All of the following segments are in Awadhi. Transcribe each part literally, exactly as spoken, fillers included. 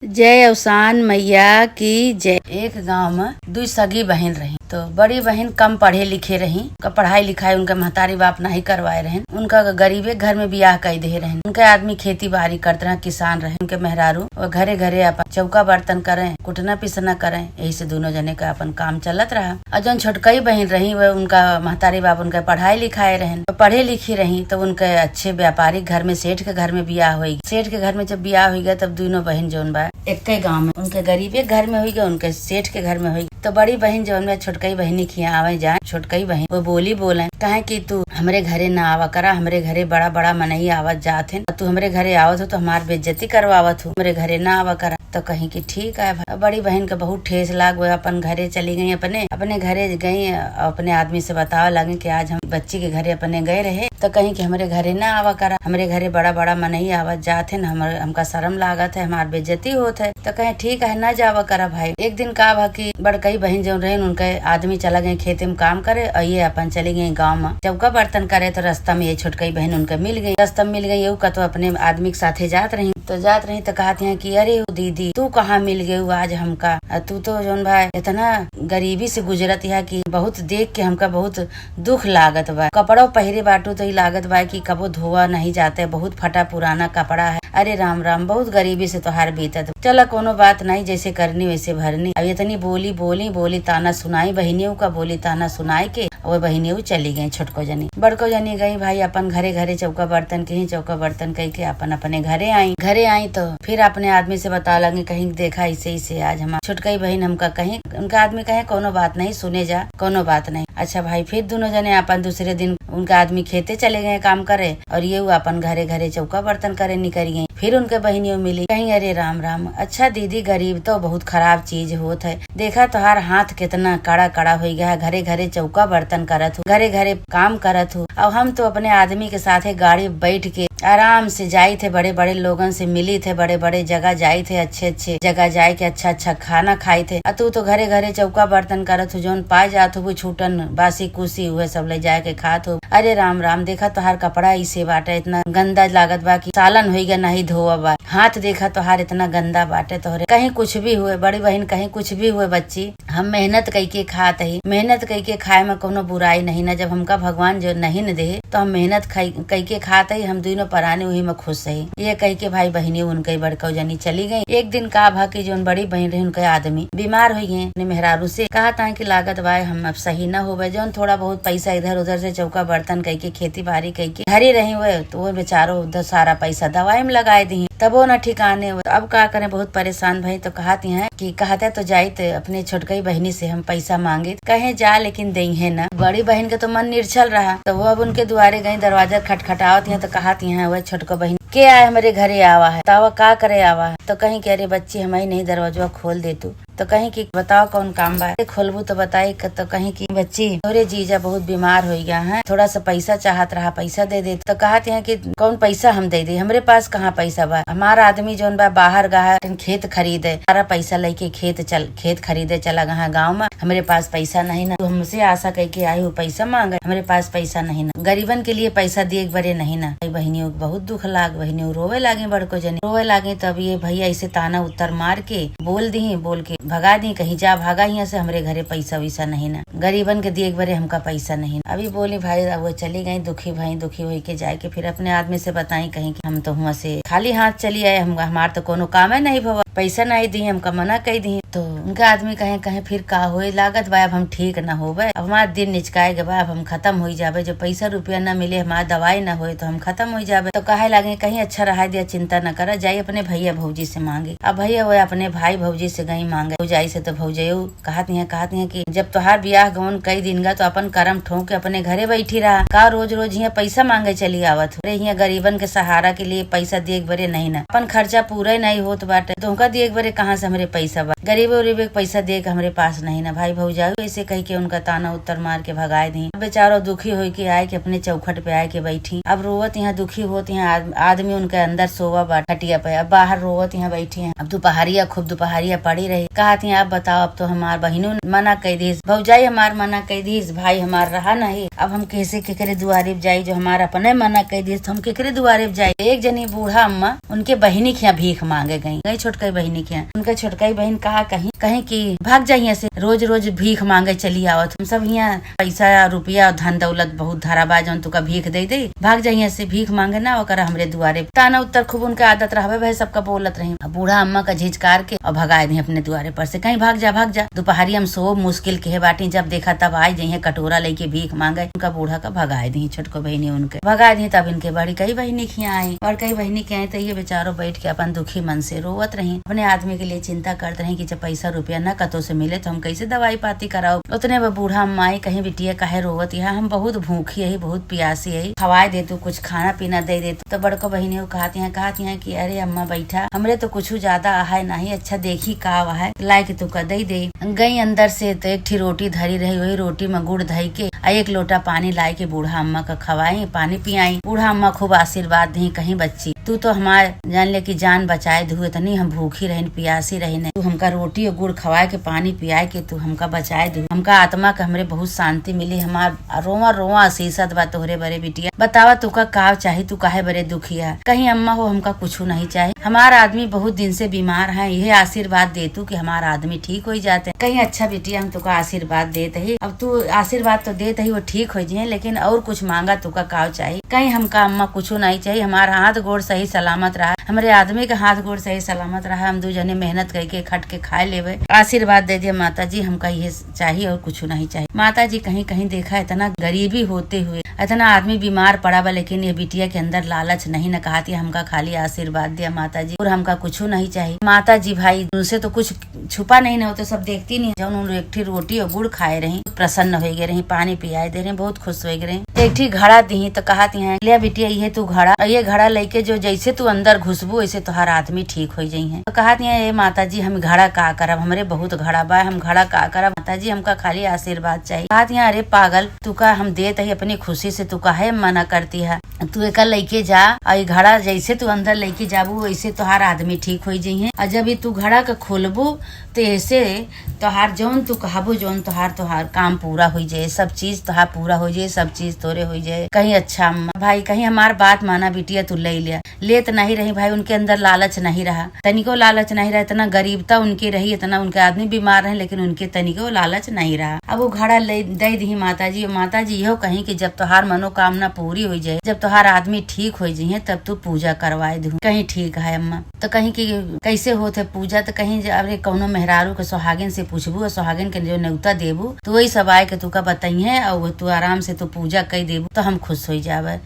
जय अवसान मैया की जय। एक गांव में दुई सगी बहिन रही। तो बड़ी बहिन कम पढ़े लिखे रही, का पढ़ाई लिखाई उनके महतारी बाप नाही करवाए रहिन। उनका गरीबे घर में बियाह कई दे रहिन। उनके आदमी खेती बारी करत रहे, किसान रहे। उनके मेहरारू वो घरे घरे अपन चौका बर्तन करें, कुटना पिसना करें, यही से दोनों जने का अपन काम चलत रहा। और जौन छोटकई बहिन रही, वह उनका महतारी बाप उनके पढ़ाई लिखाए रहिन। तो पढ़े लिखी रही, तो उनके अच्छे व्यापारी घर में, सेठ के घर में बियाह होई। सेठ के घर में जब बियाह होई गया, तब दोनों बहिन जौन बा, एक्के गांव में, उनके गरीबे घर में होई गया, उनके सेठ के घर में होई। तो बड़ी बहिन जौन बा, छोटकई बहिनी खिया आवे जाए, छोटकई बहिन वो बोली बोले, "काहे कि तू हमरे घरे ना आवा करा, हमरे घरे बड़ा बड़ा मनई आवत जात हैं, तू हमरे घरे आवत हो तो हमार बेइज्जती करवावत हो, हमरे घरे ना आवा करा।" तो कहीं कि ठीक है भाई। बड़ी बहिन के बहुत ठेस लाग गए, अपन घरे चली गई, अपने, अपने घरे गई, अपने आदमी से बतावे लगे कि आज हम बच्ची के घरे अपने गए रहे, तो कहीं कि हमरे घरे ना आवा करा, हमरे घरे बड़ा बड़ा मनई आवत जात है, हमर, हमका शर्म लागत है, हमार बेइज्जती होत है। तो कहे, "ठीक है, ना जावा करा भाई।" एक दिन का भा कि बड़कई बहिन जौन रहे, उनके आदमी चला गए खेते में काम करे, और ये अपन चली गई गाँव में चौका बर्तन करे। तो रास्ता में ये छोटकई बहिन उनके मिल गई, रास्ता में मिल गई, ये कतो अपने आदमी के साथे जात रही। तो जात रही तो कहत हैं कि, "अरे ओ दीदी, तू कहाँ मिल गयू आज हमका? आ तू तो जौन भाई इतना गरीबी से गुजरत है कि बहुत देख के हमका बहुत दुख लागत बा। कपड़ो पहिरे बाटू तो ई लागत बा कि कबो धोआ नहीं जाते, बहुत फटा पुराना कपड़ा है। अरे राम राम, बहुत गरीबी से तोहार बीतत बा। चला कोनो बात नहीं, जैसे करनी वैसे भरनी।" अब इतनी बोली बोली बोली ताना सुनाई बहिनियों का, बोली ताना सुनाई के वो बहिनी उ चली गई, छोटको जनी। बड़को जनी गई भाई अपन घरे, घरे चौका बर्तन के ही चौका बर्तन कई के अपन अपने घरे आई। घरे आई तो फिर अपने आदमी से बता लगी, कहीं, "देखा, इसे, इसे आज हमार छोटकई बहिन हमका कहीं।" उनका आदमी कहे, "कोनो बात नहीं, सुने जा, कोनो बात नहीं।" अच्छा भाई, फिर दोनों जने अपन दूसरे दिन उनका आदमी खेते चले गए काम करे, और ये उ अपन घरे, घरे चौका बर्तन करे निकल गई। फिर उनके बहिनियों मिली, कहीं, "अरे राम राम, अच्छा दीदी, गरीब तो बहुत खराब चीज होत है।" देखा तोहार हाथ कितना कड़ा कड़ा होइ गया है, घरे घरे चौका बर्तन करत हो, घरे घरे काम करत हो। अब हम तो अपने आदमी के साथे गाड़ी बैठ के आराम से जाई थे, बड़े बड़े लोगन से मिली थे, बड़े बड़े जगह जाई थे, अच्छे अच्छे जगह जाए के अच्छा अच्छा खाना खाई थे। आ तू तो घरे घरे चौका बर्तन करत हो, जौन पा जात हो वो छूटन बासी कुसी हुए सब ले जाए के खात हो। अरे राम राम, देखा तोहार कपड़ा इसे बाटे, इतना गंदा लागत बा कि सालन होइ गया नहीं धोआ बा। हाथ देखा तोहार इतना गंदा बाटे तोहरे। कहीं कुछ भी हुए बड़ी बहिन, कहीं कुछ भी हुए बच्ची, हम मेहनत कई के खात ही। मेहनत कई के खाए में कोनो बुराई नहीं ना। जब हमका भगवान जो नहीं न दे तो हम मेहनत खाई, कई के खात ही, हम दोनों परानी वही में खुश ही। ये कह के भाई बहिनी उनके बड़कौ जनी चली गई। एक दिन का भा कि जोन बड़ी बहिन रही उनके आदमी बीमार हो गए, अपने मेहरारू से कहा था कि लागत बा हम अब सही न होबे, जोन थोड़ा बहुत पैसा इधर उधर से चौका बर्तन कई के खेती बाड़ी कई के घरे रही हुए तो वो बेचारो उधर सारा पैसा दवाई में लगाए दी। तबो न ठिकाने। अब का करें, बहुत परेशान भई। तो कहत हैं कि कहते तो जाइत अपने छोटकई बहिनी से हम पैसा मांगे, कहे जा लेकिन देइहे ना। बड़ी बहिन के तो मन निर्छल रहा, तो वो अब उनके दुआरे गई, दरवाजा खटखटावत हैं तो कहत हैं, "वह छोटको बहिन के आए हमरे घरे आवा है, बतावा का करे आवा है?" तो कहीं कि, "अरे बच्ची, हम ही नहीं, दरवाजा खोल दे तू।" तो कहीं कि, "बताओ कौन काम बा?" "अरे खोलबू तो बताई।" क-, तो कहीं कि, "बच्ची, तोहरे जीजा बहुत बीमार हो गया है, थोड़ा सा पैसा चाहत रहा, पैसा दे दे।" तो कहत हैं कि, "कौन पैसा हम दे दे? हमरे पास कहाँ पैसा बा? हमारा आदमी जोन बा बाहर गया है, खेत खरीदे, सारा पैसा लेके खेत चल, खेत खरीदे चला गया है गाँव में। हमरे पास पैसा नहीं ना, तू हमसे आशा कई के आई हो पैसा मांगे, हमरे पास पैसा नहीं ना, गरीबन के लिए पैसा दिए के बरे नहीं ना।" बहिनियों के बहुत दुख लाग, बहिनियों रोवे लागे, बड़को जनी रोवे लागे। तब ये भैया ऐसे ताना उत्तर मार के बोल दी, बोल के भगा दी, कहीं जा भागा यहाँ से, हमरे घरे पैसा वैसा नहीं ना, गरीबन के दिए के बरे हमका पैसा नहीं। अभी बोली भाई, अब वो चली गई, दुखी भाई, दुखी होई के जाए के फिर अपने आदमी से बताई, कहीं कि हम तो हुआ से खाली हाथ चली आए, हम, हमार तो कोनो कामे नहीं भवा, पैसा नहीं दी, हमका मना कई दी। तो उनका आदमी कहे, कहे फिर का होए, लागत बा अब हम ठीक ना होबे, अब हमार दिन निचकाए के बा, अब हम खत्म होई जाबे, जो पैसा रुपया ना मिले, हमार दवाई ना होए, तो हम खत्म होई जाबे। तो कहे लागे, कहीं अच्छा रहा दिया, चिंता न करा, जाई अपने भैया भौजी से मांगे। अब भैया वो अपने भाई भौजी से गई मांगे, भौजाई से तो भौजाई कहत हैं, कहत हैं कि जब तोहार बियाह गवन कई दिन गा तो अपन करम ठोंक के अपने घरे बैठी रहा, का रोज रोज हियां पैसा मांगे चली आवत हो? अरे हियां गरीबन के सहारा के लिए पैसा दिए के बरे नहीं ना, अपन खर्चा पूरा नहीं होत बाटे, तुमका दिए के बरे कहाँ से हमरे पैसा बा? गरीबे उरीबे के पैसा दिए के हमरे पास नहीं ना। भाई भौजाई ऐसे कह के उनका ताना उत्तर मार के भगाए दी। अब बेचारो दुखी होई के आए के अपने चौखट पे आए के बैठी। अब रोवत यहाँ दुखी होत यहाँ आद-, आदमी उनके अंदर सोवा बा खटिया पे, अब बाहर रोवत यहाँ बैठी हैं। अब दोपहरिया, खूब दोपहरिया पड़ी रही। कहत हैं, "अब बताओ, अब तो हमार बहिनों मना कई दीस, भौजाई हमार मना कई दीस, भाई हमार रहा नहीं। अब हम कैसे केकरे दुआरे पे जाई, जो हमार अपने मना कई दीस, तो हम केकरे दुआरे पे जाई?" एक जनी बूढ़ा अम्मा उनके बहिनी के यहाँ भीख मांगे गई। गई छोटके बहिनी के यहाँ। उनके छोटकई बहिन कहा कहीं, कहीं कि भाग जा हियाँ से, रोज रोज भीख माँगे चली आवत। हम सब हियाँ पैसा, रुपया और धन दौलत बहुत धरा बा, जौन तुका भीख दे दे, भाग जा हियाँ से, भीख माँगे ना ओकर हमरे दुआरे। ताना उत्तर खूब उनके आदत रहबे भाई, सबका बोलत रही। अब बूढ़ा अम्मा का झिझकार के और भगाए दी अपने दुआरे पर से, कहीं भाग जा, भाग जा, दुपहरिया में सो मुश्किल के बाटी, जब देखा तब आइ जइहे कटोरा लेके भीख माँगे। उनका बूढ़ा का भगाए दी, छोटको बहिनी उनके भगाए दी। तब इनके बड़कई बहिनी के यहाँ आई, बड़कई बहिनी के आई तो ये बेचारो बैठ के अपन दुखी मन से रोवत रही, अपने आदमी के लिए चिंता करत रही कि जब पैसा रुपया न कतो से मिले तो हम कैसे दवाई पाती कराओ। उतने में बूढ़ा अम्मा आई, कहीं बिटिया काहे रोवत है, हम बहुत भूखी है, बहुत पियासी है, खवाए दे तू, कुछ खाना पीना दे दे तू। तो बड़को बहिनी वो कहती हैं, कहती हैं कि अरे अम्मा बैठा, हमरे तो कुछ ज्यादा आहाय नहीं, अच्छा देखी का आहाय, लाए के तू का दे दे। गई अंदर से तो एक ठी रोटी धरी रही, वही रोटी में गुड़ धई के आ एक लोटा पानी लाए के बूढ़ा अम्मा का खवाई, पानी पियाई। बूढ़ा अम्मा खूब आशीर्वाद दी, कहीं बच्ची तू तो हमार जान ले कि जान बचाए दू, इतनी हम भूखी रहिन, पियासी रहिन, तू हमका रोटी और गुड़ खवाए के, पानी पियाए के तू हमका बचाए दू, हमका आत्मा के हमरे बहुत शांति मिली, हमार रोवा रोवा असीसत बा तोहरे बरे बिटिया। बतावा तू का काव चाही, तू काहे बरे दुखिया? कहीं अम्मा हो हमका कुछ नहीं चाही, हमार आदमी बहुत दिन से बीमार है, यह आशीर्वाद दे तू कि हमार आदमी ठीक हो जाते। कहीं अच्छा बिटिया हम तुका आशीर्वाद देत ही, अब तू आशीर्वाद तो देत ही वो ठीक हो जिए, लेकिन और कुछ मांगा तुका काव चाही? कहीं हमका अम्मा कुछ नहीं चाही, हमार हाथ गोड़ सही सलामत रहा, हमरे आदमी का हाथ गोड़ सही सलामत रहा, हम दू जने मेहनत करके खट के खाए लेवे। आशीर्वाद दे दिया माता जी, हमका ये चाही और कुछ नहीं चाही। माता जी कहीं कहीं देखा इतना गरीबी होते हुए इतना आदमी बीमार पड़ा बा, लेकिन ये बिटिया के अंदर लालच नहीं न कहती, हमका खाली आशीर्वाद दिया माता जी और हमका कुछ नहीं चाही। माता जी भाई उनसे तो कुछ छुपा नहीं न होते, सब देखती नहीं। जौन उन एक ठी रोटी और गुड़ खाए रही, प्रसन्न हो गए रही, पानी पियाए दे रही, बहुत खुश हो गए रही। तो एक ठी घड़ा दी तो कहती हैं, "ले बिटिया, ये तू घड़ा, और ये घड़ा लेके जो जैसे तू अंदर घुसबू वैसे तोहार आदमी ठीक हो जाइए।" तो कहती हैं, "ए माता जी, हम घड़ा का करब, हमरे बहुत घड़ा बा, हम घड़ा का करब, माता जी हमका खाली आशीर्वाद चाहिए।" कहती हैं, "अरे पागल, तू का हम देत ही अपनी खुशी से, तू काहे मना करती है? तू एका लेके जा, और ये घड़ा जैसे तू अंदर लेके जाबू वैसे तोहार आदमी ठीक हो जाइए। और जब ये तू घड़ा का खोलबू तो ऐसे तोहार जौन तू कहबो, जौन तोहार, तोहार काम पूरा होइ जाए, सब चीज तोहार पूरा होइ जाए, सब चीज तोरे होइ जाए।" कहीं अच्छा अम्मा, भाई कहीं हमार बात माना बिटिया, तू ले लिया। लेत नहीं रही भाई, उनके अंदर लालच नहीं रहा, तनिको लालच नहीं रहा। इतना गरीबता उनके रही, इतना उनके आदमी बीमार रहे, लेकिन उनके तनिको लालच नहीं रहा। अब वो घड़ा ले दे दी माता जी। माता जी इहो कहीं कि जब तोहार मनोकामना पूरी होइ जाए, जब तोहार आदमी ठीक होइ जाइए, तब तू पूजा करवाए दू। कहीं ठीक है अम्मा। तो कहीं कि कैसे होत है पूजा, तो कहीं जे अरे कौनो मेहरारू के सुहागिन से पूछबू और सुहागिन के जो न्योता देबू, तो वही सब आए के तू का बताइए और वो तू आराम से तू पूजा कई देबू तो हम खुश हो जावे।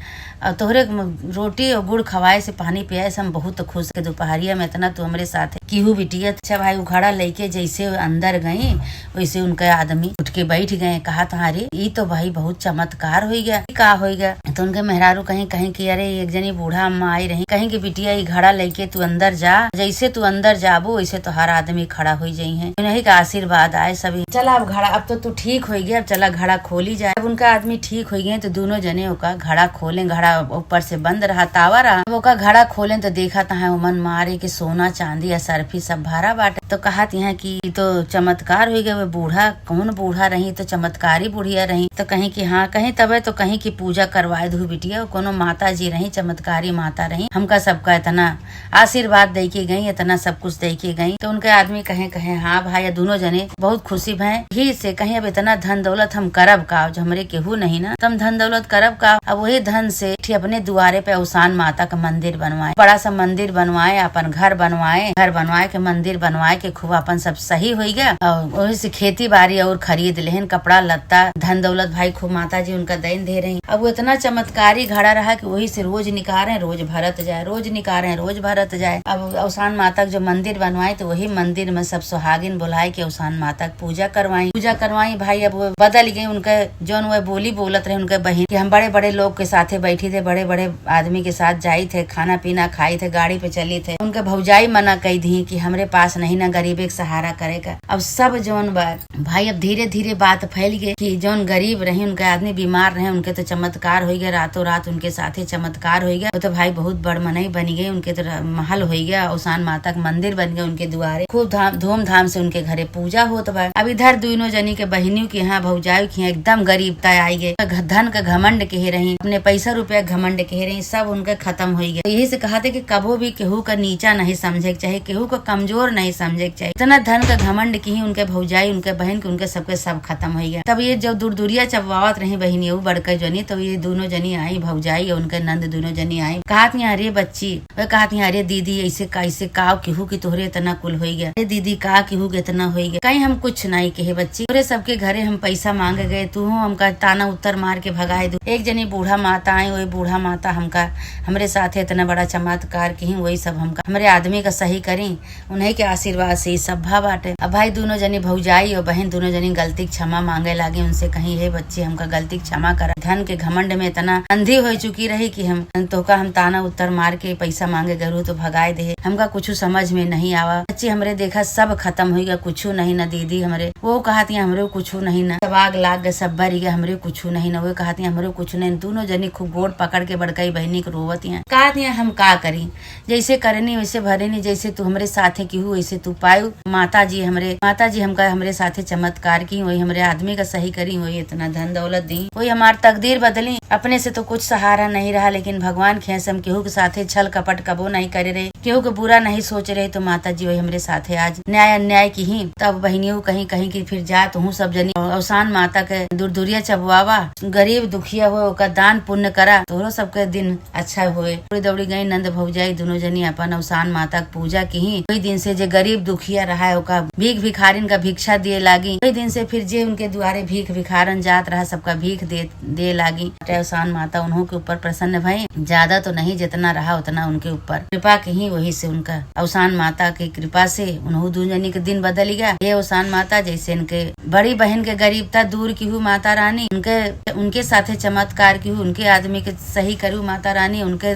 और तोहरे म-, रोटी और गुड़ खवाए से, पानी पियाए से हम बहुत खुश के। दोपहरिया में इतना तू हमरे साथ है। केहू बिटिया, अच्छा भाई, उघाड़ा लेके जैसे अंदर गई वैसे उनके आदमी उठ के बैठ गए। कहा, "अरे ई तो भाई बहुत चमत्कार होइ गया, ई का होइ गया?" तो उनके मेहरारू कहीं, कहीं कि अरे एक जनी बूढ़ा अम्मा आई रही, कहीं कि बिटिया ई घड़ा लेके तू अंदर जा, जैसे तू अंदर जाबू वैसे तोहार आदमी खड़ा होइ जाइए, उन्हीं का आशीर्वाद आए सभी। चला अब घड़ा, अब तो तू ठीक होइ गया, अब चला घड़ा खोली जाए। अब उनका आदमी ठीक होइ गए तो दोनों जने ओका घड़ा खोलें, घड़ा ऊपर से बंद रहा, तावा रहा। अब ओका घड़ा खोलें तो देखा तहाँ ओमन मारे के सोना चांदी या सरफी सब भरा बाटे। तो कहत यहाँ कि ई तो चमत्कार होइ गए, वो बूढ़ा कौन बूढ़ा रही, तो चमत्कारी बुढ़िया रही। तो कहीं कि हाँ, कहीं तबे तो कहीं कि पूजा करवाए दू बिटिया, कोनो माता जी रही, चमत्कारी माता रही, हमका सबका इतना आशीर्वाद दे के गई, इतना सब कुछ दे के गई। तो उनके आदमी कहे, कहे, "हाँ भाई।" दोनों जने बहुत खुशी भए। ही से कहीं अब इतना धन दौलत हम करब का, जो हमरे केहू नहीं ना, तो हम धन दौलत करब का? अब वही धन से ठी अपने दुआरे पे अवसान माता का मंदिर बनवाए, बड़ा सा मंदिर बनवाए, अपन घर बनवाए, घर बनवाए के मंदिर बनवाए के खूब अपन सब सही होइ गया। और वही से खेती बाड़ी और खरीद लेहन, कपड़ा लत्ता, धन दौलत भाई खूब माता जी उनका देन दे रही। अब वो इतना चमत्कारी घड़ा रहा कि वही से रोज निकारे, रोज भरत जाए, रोज निकारे, रोज भरत जाए। अब अवसान माता के जो मंदिर बनवाए तो वही मंदिर में सब सुहागिन बुलाए के अवसान माता के पूजा करवाई, पूजा करवाई। भाई अब वो बदल गए, उनके जौन वो बोली बोलत रहे उनके बहिन कि हम बड़े बड़े लोग के साथे बैठी थे, बड़े बड़े आदमी के साथ जाई थे, खाना पीना खाई थे, गाड़ी पे चली थे। उनके भौजाई मना कई दी कि हमरे पास नहीं ना गरीबे के सहारा करे का। अब सब जौन बा भाई, अब धीरे धीरे बात फैल गए कि जौन गरीब रही, उनके आदमी बीमार रहे, उनके तो चमत्कार होइ गया, रातों रात उनके साथे चमत्कार होइ गया। वो तो भाई बहुत बड़ मनई बन गए, उनके तो र-, महल होइ गया, अवसान माता के मंदिर बन गए उनके दुआरे। खूब धाम, धूमधाम से उनके घरे पूजा होत बा। अब इधर दुइनो जनी के बहिनियों के यहाँ, भौजाई के यहाँ एकदम गरीबता आई गए। घ-, धन का घमंड कहे रही, अपने पैसा रुपया के घमंड कहे रही, सब उनके खत्म होइ गया। तो यही से कहते कि कबो भी केहू का नीचा नहीं समझे के चाही, केहू का कमजोर नहीं समझे के चाही। इतना धन का घमंड की ही उनके भौजाई, उनके बहन के, उनके सबके सब खत्म होइ गया। तब ये जब दुरदुरिया चबवावत रही बहिनी, वो बड़का जनी, तो ये दुइनो जनी आई, भौजाई और उनके नंद दुइनो जनी आई, कहत यहाँ, "अरे बच्ची," वे कहत यहाँ, "अरे दीदी, ऐसे का, ऐसे का केहू की तोहरे इतना कुल होइ गया? अरे दीदी, का केहू के इतना होइ गया?" कहीं हम कुछ नहीं कहे बच्ची, तोहरे सबके घरे हम पैसा मांगे गए, तू हमका ताना उत्तर मार के भगाए दू। एक जनी बूढ़ा माता आई, वही बूढ़ा माता हमका, हमरे साथे इतना बड़ा चमत्कार की, वही सब हमका, हमरे आदमी का सही करी। उन्हीं के आशीर्वाद से ई सब भा बाटे। अब भाई दुइनो जनी भौजाई और बहन दुइनो जनी गलती के क्षमा मांगे लागी, उनसे कहीं, "हे बच्ची, हमका गलती के क्षमा करा। धन के घमंड में इतना अंधी होइ चुकी रही कि हम तोहका हम ताना उत्तर मार के पैसा मांगे गए रहू तो भगाए दे। हमका कुछ समझ में नहीं आवा। बच्ची हमरे देखा सब खत्म होइ गया, कुछ नहीं ना दीदी हमरे।" वो कहत यहाँ, "हमरे कुछ नहीं ना, सब आग लाग गए, सब बरि गए, हमरे कुछ नहीं ना।" वो कहत यहाँ, "हमरे कुछ नहीं।" दुइनो जनी खूब गोड़ पकड़ के बड़कई बहिनी के रोवत यहाँ, कहत यहाँ, "हम का करी?" जैसे करनी वैसे भरेनी, जैसे तू हमरे साथे केहू वैसे तू पायू। माता जी हमरे, माता जी हमका, हमरे साथे चमत्कार की, वही हमरे आदमी का सही करी, वही इतना धन दौलत दी, वही हमार तकदीर बदली। अपने से तो कुछ सहारा नहीं रहा, लेकिन भगवान खेस हम केहू के साथे छल कपट कबो नहीं करे रहे, केहू के बुरा नहीं सोचे रहे, तो माता जी वही हमरे साथे आज न्याय अन्याय की ही। तब बहिनियों कहीं कहीं की फिर जा तुहूँ सब जनी अवसान माता के दुरदुरिया चबवावा, गरीब दुखिया हो ओका दान पुण्य करा, तोहरो सबके दिन अच्छा होए। दौड़ी दौड़ी गई नंद भौजाई दुइनो जनी अपन अवसान माता के पूजा किही। वही दिन से जे गरीब दुखिया रहा है ओका भीख भिखारिन का भिक्षा दिए लागी। वही दिन से फिर जे उनके दुआरे भीख भिखारन जात रहा सबका भीख दे, दे लागी। अवसान माता उन्हों के ऊपर प्रसन्न भई, ज्यादा तो नहीं जितना रहा उतना उनके ऊपर कृपा किही। वही से उनका अवसान माता की कृपा से उन्हों दुइनो जनी के दिन बदल गया। हे अवसान माता, जैसे इनके बड़ी बहन के गरीबता दूर किहू माता रानी, उनके, उनके साथे चमत्कार किहू, उनके आदमी के सही करू माता रानी, उनके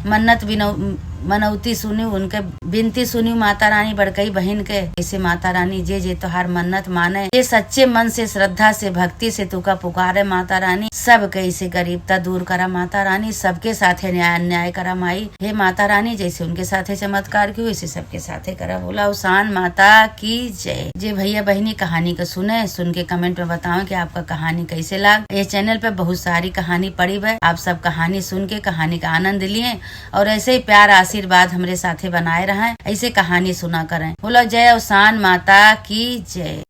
मन्नत बिनौ-, मनौती सुनू, उनके बिनती सुनू माता रानी बड़कई बहिन के। ऐसे माता रानी जे जे तोहार मन्नत माने, जे सच्चे मन से, श्रद्धा से, भक्ति से तोका पुकारे माता रानी, सबके ऐसे गरीबता दूर करा माता रानी, सबके साथे न्याय अन्याय करा माई। हे माता रानी, जैसे उनके साथे चमत्कार किहू, वैसे सबके साथे करा। बोला अवसान माता की जय। जे भैया बहिनी कहानी को सुने, सुन के comment में बताओ कि आपका कहानी कैसे लाग। ये channel पे बहुत सारी कहानी पड़ी बा, आप सब कहानी सुन के कहानी का आनंद लिए और ऐसे ही प्यार आशीर्वाद हमरे साथे बनाए रहें, ऐसे कहानी सुना करें। बोला जय अवसान माता की जय।